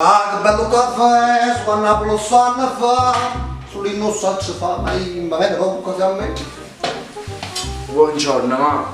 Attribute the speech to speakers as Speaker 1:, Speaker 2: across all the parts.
Speaker 1: Ah, che bello cafè, su a Napoli 'o sanno fa, solo io nun 'o saccio fa, ma io mi vene proprio quasi a me.
Speaker 2: Buongiorno, ma.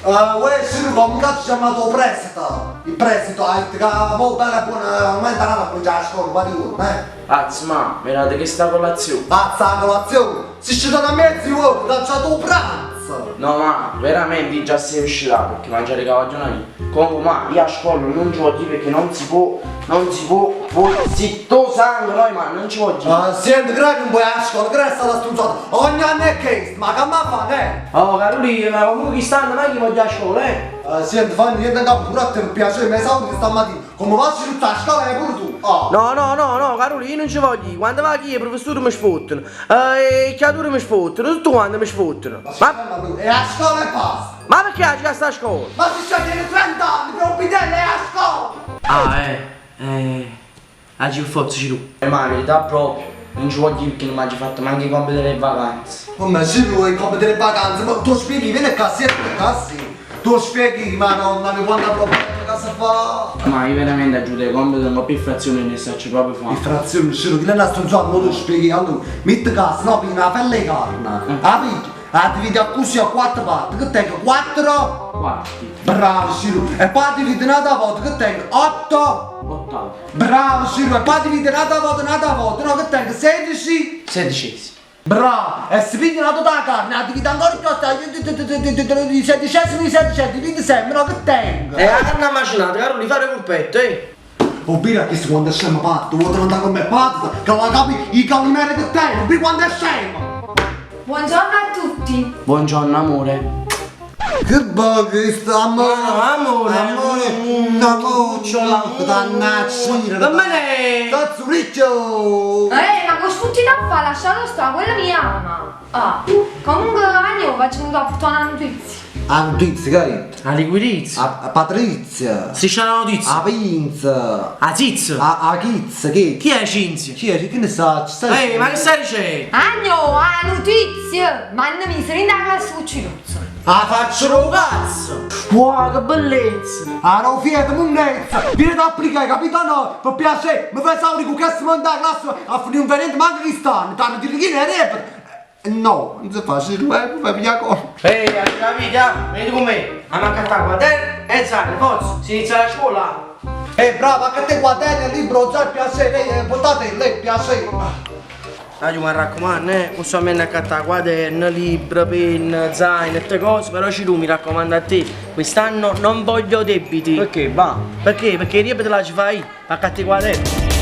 Speaker 1: Uh, uè, sì, come cazzo chiamato 'o prestito? Il prestito, ha detto che mo bella e buona, aumenta n'ata comincia a scuola, va di eh.
Speaker 2: Azz, ma, mi date chesta colazione?
Speaker 1: Pazza la colazione, si scetato a mezzogiorno, t'ha dato 'o pranzo.
Speaker 2: No, ma, veramente io già stevo scetato perché mangiare cavaglione io. Comunque ma io a scola non ci voglio ir perché non si può, non si può, può, zitto sangue, no ma non ci voglio ir.
Speaker 1: Ah, siente, crai nun puoi a scola, crai è stata strunzata. Ogni anno è chesto, ma che m'ha fa, ne?
Speaker 2: Oh Carolina, ma comunque chist'anno manco io voglio i' a scola, eh.
Speaker 1: Uh, siente, fanno niente 'ncapa pure a te per piacere, me saluti stamattina. Come faccio tutta la scola e pure tu. Oh.
Speaker 2: No, no, no, no, Carolina, io non ci voglio ir. Quando vaco io, i professori mi sfottono, e 'e criature mi sfottono, tutti quanti mi sfottono.
Speaker 1: Ma è a scola e basta.
Speaker 2: Ma perché aggia sta a scola?
Speaker 1: Ma si già tiene 30 anni, per un bidello è a scola!
Speaker 2: Ah eh, eh, aggia per forza Cirù. Ma 'a verità proprio, nun ce voglio i' pecché nun m'aggio fatto manco 'e compiti d' 'e vacanze.
Speaker 1: Comme Cirù 'e compiti d' 'e vacanze? Ma t' 'o spieghi, vieni ccà, siediti ccà sì. T' 'o spieghi, madonna mia quanta problemi ca se fa!
Speaker 2: Ma io veramente aggio avuto 'e compiti 'ncopp' 'e frazioni e nun 'e saccio proprio fa.
Speaker 1: 'E frazioni, Cirù, chillo è na strunzata, mo t' 'o spieghi allora. Miette ccà, sennò pigli na fella 'e carne. 'A pigli? A dividi accussì a quattro parti, che tengo quattro?
Speaker 2: Quarti.
Speaker 1: Bravo Ciro, e poi a dividi n'ata volta, che tengo otto?
Speaker 2: Ottavi.
Speaker 1: Bravo Ciro, e poi a dividi n'ata volta, n'ata volta, no, che tengo 16?
Speaker 2: Sedicesimi.
Speaker 1: Bravo, e si piglia n'ata da carne, a dividi ancora più assai, sedicesimi, sedicesimi, dividi sempre, no, che tengo?
Speaker 2: E 'a carne macinata, Carulì, fare purpetto, eh!
Speaker 1: O vire a chisto quanto è scemo pat't, vuò diventà comm'e pat't, ca va capi i calimere che tene, o vi quanto è scemo!
Speaker 3: Buongiorno a tutti!
Speaker 2: Buongiorno amore.
Speaker 1: Che bello chisto, amore,
Speaker 2: Amore,
Speaker 1: amore, una cucciola, t'annacci,
Speaker 2: Vabbene!
Speaker 1: Cazzuricchio!
Speaker 3: Eh, ma che sfuggita a fa, lasciatelo stare, quella mi ama. Ah, comunque Agnò, v'aggio venuto a purtà una notizia.
Speaker 1: A notizia che hai ditto?
Speaker 2: A liquirizia.
Speaker 1: A a Patrizia.
Speaker 2: Striscia la notizia.
Speaker 1: A pinza.
Speaker 2: A zizza.
Speaker 1: A a chizza che?
Speaker 2: Chi è Cinzia?
Speaker 1: Chi è? Che ne saccio? Stai
Speaker 2: Ehi, ma che stai dicendo?
Speaker 3: Agnò, 'a notizia! M'hanno miso dint' 'a classe cu Ciruzzo.
Speaker 1: A faccia d' 'o cazzo!
Speaker 2: Uà, che bellezza!
Speaker 1: Ah no fiet munnezza! Vieni ad applicare, capito no? Per piacere, mi fai sauri con questo mondo a classe a finire un venente manco chi stanno, t'hanno detto chi ne repete. No, non si fa, se tu vai, vai via con.
Speaker 2: Ehi, avete capito? ah? Venite con me, andiamo a accattà quaderni e zaino, forza, si inizia la scuola!
Speaker 1: Eh bravo, anche a te quaderni e libro, già il piacere, eh, portate lei piacere.
Speaker 2: Dai, mi raccomando, eh, non so a accattà quaderno, libro, penna, zaino e tutte cose, però Cirù mi raccomando a te, quest'anno non voglio debiti.
Speaker 4: Perché va?
Speaker 2: Perché? Perché i debiti la ci fai, accatta i quaderni.